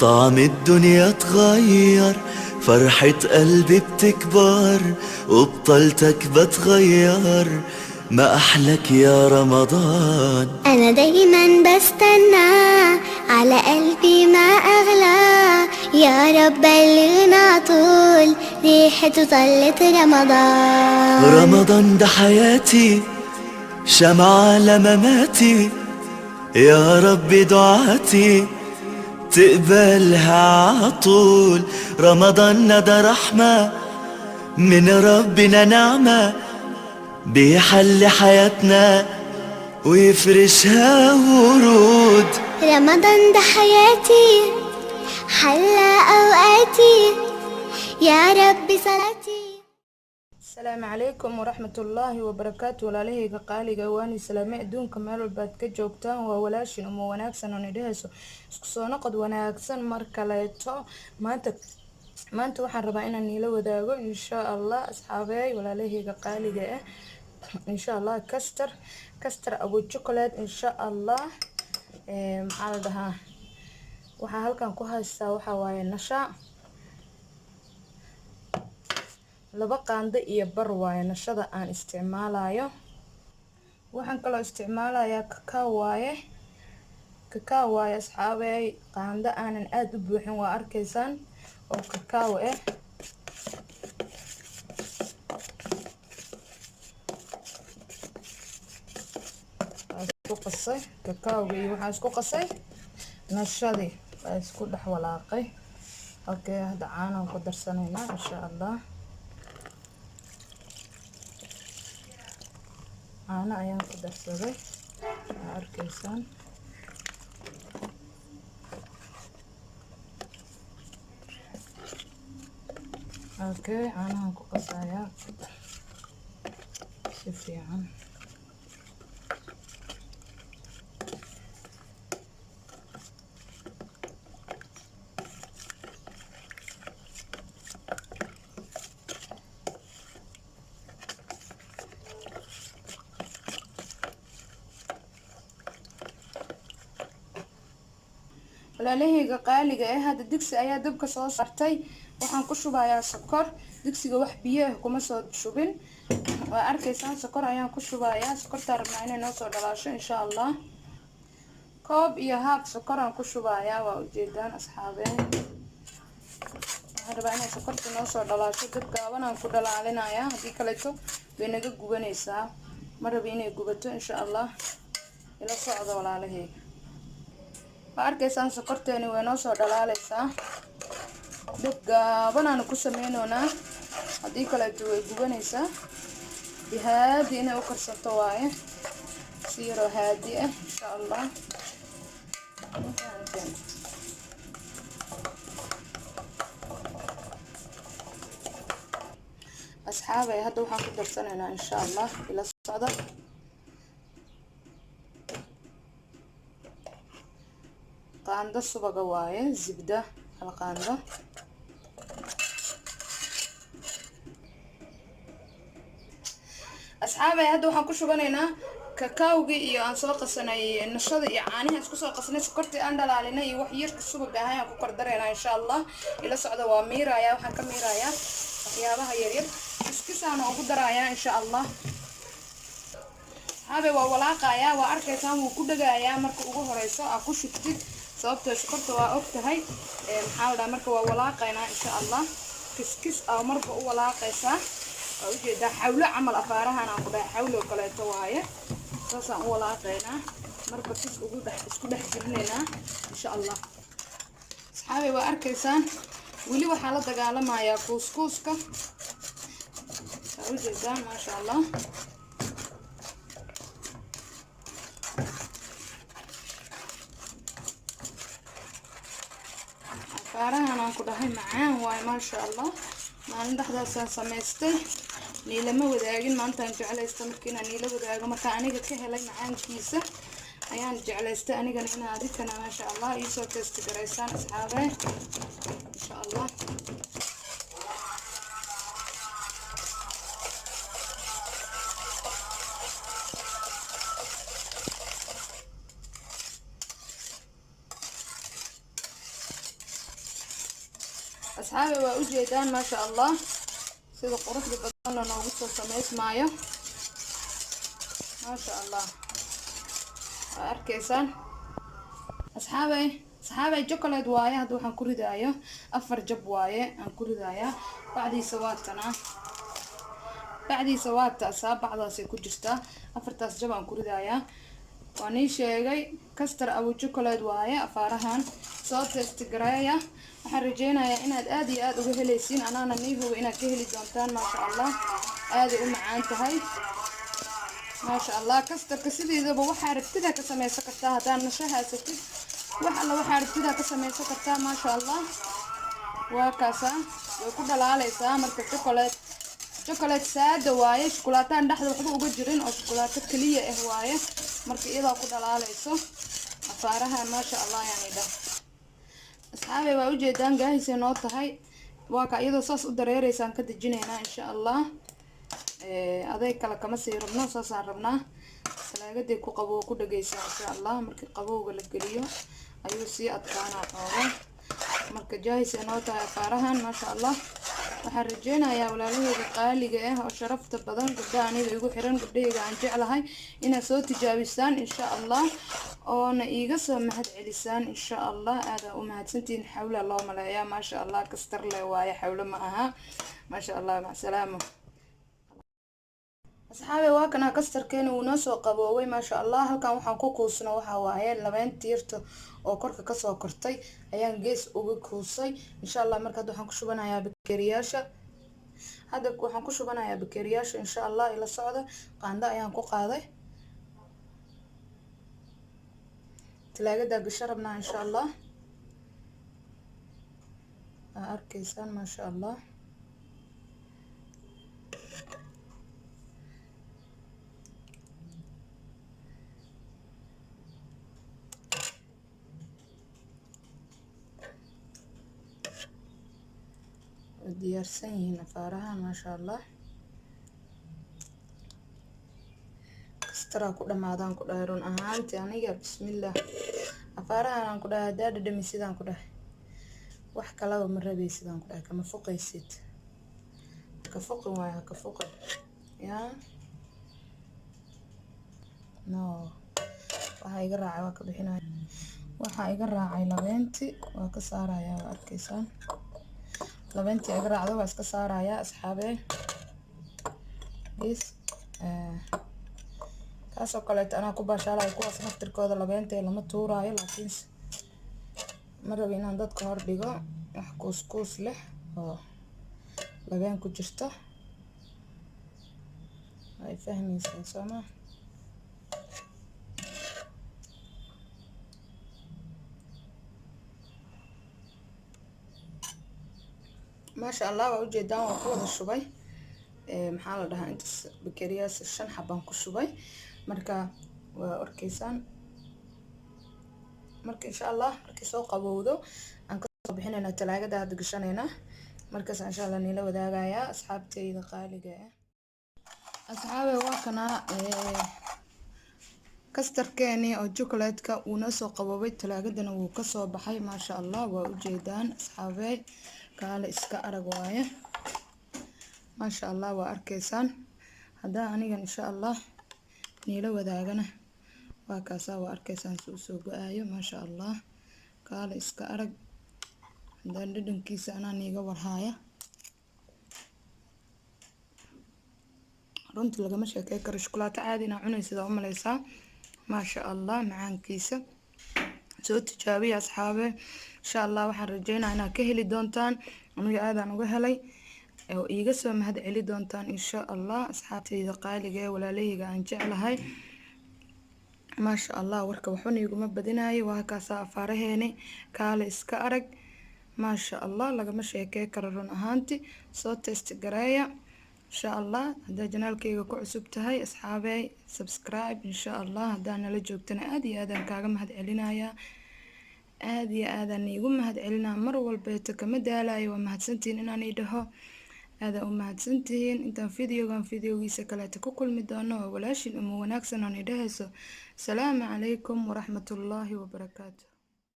طعم الدنيا اتغير، فرحة قلبي بتكبر وبطلتك بتغير. ما أحلك يا رمضان. أنا دايما بستنى على قلبي ما أغلى، يا رب بلغنا طول ريحته طلت رمضان. رمضان ده حياتي، شمعة لمماتي، يا رب دعاتي تقبلها عطول. رمضان ده رحمة من ربنا، نعمة بيحل حياتنا ويفرشها ورود. رمضان ده حياتي، حلى أوقاتي، يا رب صلاتي. Asalaamu calaykum waraxmatullaahi wabarakaatu. Walaalahayga qaaliga, waani salaame. Adduunka meel walbaad ka joogtaan, waa walaashin uma wanaagsan oo nidhahayso isku soo noqod wanaagsan. Mar kaleeto maanta waxaan rabaa inaan niila wadaago, insha Allah, asxaabeey, walaalahayga qaaliga ah, insha Allah, custard abu chocolate, insha Allah. Maxaa la dhahaa, waxaa halkan ku haystaa waxaa waaye nasha 2 qaando iyo bar waaye nashada aan isticmaalayo. Waxaan kaloo isticmaalayaa cacao waaye, cacao waaye, asxaabey. Qaando aanan aada u buuxin waa arkaysaan oo cacao ah. Waa isku qasay cacaoga iyo waxaan isku qasay nashadii, waa isku dhex walaaqay. Okay, hadda caanaan ku darsanaynaa, insha Allah. Caano ayaan ku darsaday, waa arkaysaan. Okay, caanahan ku qasayaa si fiican. Walaalahayga qaaliga ah, hadda digsi ayaa dabka soo saartay. Waxaan ku shubayaa sokor. Digsiga wax biyo ah kuma soo shubin, waa arkaysaan. Sokor ayaan ku shubayaa. Sokortaa rabnaa inay noo soo dhalaasho, insha Allah. Koob iyo haaf sokor aan ku shubayaa, waa ujeedaan, asxaabeen. Waxaan rabaa inay sokorta noo soo dhalaasho. Dab gaaban aan ku dhalaalinayaa, haddii kaleeto way naga gubanaysaa. Ma rabi inay gubato, insha Allah. Ila socda, walaalahayga. Waa arkaysaan, sokorteeni way noo soo dhalaaleysaa. Dab gaabanaanu ku sameynoonaa, haddii kaleeto way gubanaysaa. Haadi inay u karsato waaye, si yaroo haadi ah, insha Allah. Ma fahanteen? Asxaabay, hadda waxaan ku darsanaynaa, insha Allah, ila socda, qaando subaga waaye, zibda, hal qaando. Asxaabay, hadda waxaan ku shubanaynaa kakaawgii iyo aan soo qasanay nashada iyo caanihi isku soo qasanay, sokortii aan dhalaalinay iyo wax yarka subaga ahay aan ku kor daraynaa, insha Allah. Ila socda. Waa miirayaa, waxaan ka miirayaa waxyaabaha yaryar, iskisaana ugu darayaa, insha Allah. Asxaabay, waa walaaqayaa, waa arkaysaan. Wuu ku dhagayaa marka ugu horeyso aa ku shubtid, sababtoo sokorta waa og tahay. Maxaa la dhahaa, marka waa walaaqaynaa, insha Allah. Kiskis aa marba u walaaqaysaa, waa ujeedaa, xawlo camal afaarahan aan ku dhahay, xawlo kaleeto waaye. Saasaan u walaaqaynaa, marba kis ugu dhex isku dhex gelinaynaa, insha Allah. Asxaabay, waa arkaysaan, weli waxaa la dagaalamayaa kuuskuuska, waa ujeedaan, maasha Allah. Afaarahan aan ku dhahay macaan waaye, maasha Allah. Maalin dhexdaasaan samaystay, niilama wadaagin. Maantaan jeclaysta marka inaan niila wadaago. Marka aniga ka helay macaankiisa ayaan jeclaystay anigana inaa adikana, maasha Allah, iisoo test garaysaan, asxaabee, insha Allah. Asxaabi, waa ujeedaan, maasha Allah, sida quruxda badanna noogu soo samaysmaayo, maasha Allah, waa arkaysaan, asxaabay. Asxaabay, chocolate waaye. Hadda waxaan ku ridaayo 4 jab waaye aan ku ridayaa. Bacdiisa waa tanaa, bacdiisa waa taasaa, bacdaasay ku jirtaa. Afartaas jab aan ku ridayaa. Waa nii sheegay, custard abu chocolate waaye. Afaarahan soo test gareeya. Waxaan rajeynayaa inaad aad iyo aad uga helaysiin, anaana nii hubo inaad ka heli doontaan, maasha Allah. Aaday u macaan tahay, maasha Allah. Custardka sideedaba waxaa rabtidaa ka sameysan kartaa. Haddaad nasho haysatid, wax alla waxaa rabtidaa ka sameysan kartaa, maasha Allah. Waa kaasaa, way ku dhalaaleysaa. Marka chocolate, chocolate saada waaye, shukulaataan dhexda waxba uga jirin oo shukulaato keliya ah waaye. Marka iyadaa ku dhalaaleyso afaaraha, maasha Allah. Yani dhah, asxaabay, waa ujeedaan, gaahisay noo tahay. Waa ka iyadoo saas u dareereysaan ka dejinaynaa, insha Allah. Adeeg kale kama sii rabno, saasaan rabnaa. Talaagaday ku qabow ku dhageysaa, insha Allah. Markii qabowga la geliyo ayuu sii adkaanaa xooga. Marka jaahisay noo tahay afaarahan, maasha Allah. Waxaan rajeynayaa walaalaheyga qaaliga ah oo sharafta badan, gabdhaha aniga igu xiran, gabdhahayga aan jeclahay, inaad soo tijaabisaan, insha Allah, oona iiga soo mahad celisaan, insha Allah. Aadaa u mahadsantihiin. Xawla loo maleeyaa, maasha Allah. Custard le waaye, xawlo ma aha, maasha Allah. Macsalaamo, asxaabe. Waa kana custardkeena, wuu noo soo qaboobay, maasha Allah. Halkan waxaan ku kuusno waxaa waaye labeen tiirta oo korka kasoo kortay ayaan gees uga kuusay, insha Allah. Marka hadda waxaan ku shubanayaa bakeeriyaasha. Hadda waxaan ku shubanayaa bakeeriyaasha, insha Allah. Ila socda. Qaando ayaan ku qaaday, talaagadaa gasho rabnaa, insha Allah. Aa arkaysaan, maasha Allah. Way diyaarsan yihiin afaarahan, maasha Allah. Custard ku dhamaadaan ku dhahay. Run ahaanti aniga, bismillah, afaarahan aan ku dhahay, haddaa dhadhami sidaan ku dhahay, wax kalaba ma rabay. Sidaan ku dhahay, kama fuqaysid, ka fuqin waayo, haka fuqin. Yaa no, waxaa iga raacay waa ka bixinaya. Waxaa iga raacay labeenti, waa ka saarayaa. Waa arkaysaan, labeentii iga raacdo, waa iska saarayaa, asxaabee. Gees kaasoo kaleeto anaa ku baashaalaya. Kuwaas naftirkooda labeentee lama tuuraayo, laakiinse ma rabo inaan dadka hor dhigo wax kuus kuus leh oo labeen ku jirto. Way fahmaysaan, sooma? Maasha Allah, waa ujeedaan, waa ku wada shubay. Maxaa la dhahaa, intaas bakeriyaas shan xabaan ku shubay. Marka waa arkaysaan. Marka insha Allah markay soo qabowdo aan kasoo bixinaynaa, talaagada hadda gashanaynaa. Markaas insha Allah niila wadaagayaa, asxaabteyda qaaliga ah. Asxaabe, waa kanaa custardkeeni oo chocolate-ka, wuu noo soo qaboobay, talaagadana wuu kasoo baxay, maasha Allah. Waa ujeedaan, asxaabey, kaale iska arag waaye, maasha Allah. Waa arkaysaan. Haddaa anigan insha Allah niila wadaagana, waa kaasaa, waa arkaysaan si usoo go-aayo, maasha Allah. Kaale iska arag. Haddaan dhadhankiisa anaa niiga warhaaya, runtii lagama sheekey karo. Shukulaato caadi inaa cunaysid aa umaleysaa, maasha Allah, macaankiisa. Soo tijaabiya, asxaabe, insha Allah. Waxaan rajeynaa inaad ka heli doontaan. Aniga aadaan uga helay oo iiga soo mahad celi doontaan, insha Allah, asxaabteyda qaaliga ee walaalahayga aan jeclahay, maasha Allah. Warka waxba niiguma badinayo. Waa kaasaa afaaraheeni, kaale iska arag, maasha Allah, lagama sheekey karo run ahaanti. Soo test gareeya, insha Allah. Haddaa channelkayga ku cusub tahay, asxaabey, subscribe, insha Allah. Haddaa nala joogtana, aad iyo aadaan kaaga mahad celinayaa, aad iyo aadaan iigu mahad celinaa. Mar walbeeto kama daalayo. Waa mahadsantihiin inaan ii dhaho, aadaa u mahadsantihiin. Intaan videogan videogiisa kaleeta ku kulmi doono, waa walaashin Umu Wanaagsan oon idhahayso salaamu calaykum waraxmatullaahi wabarakaatu.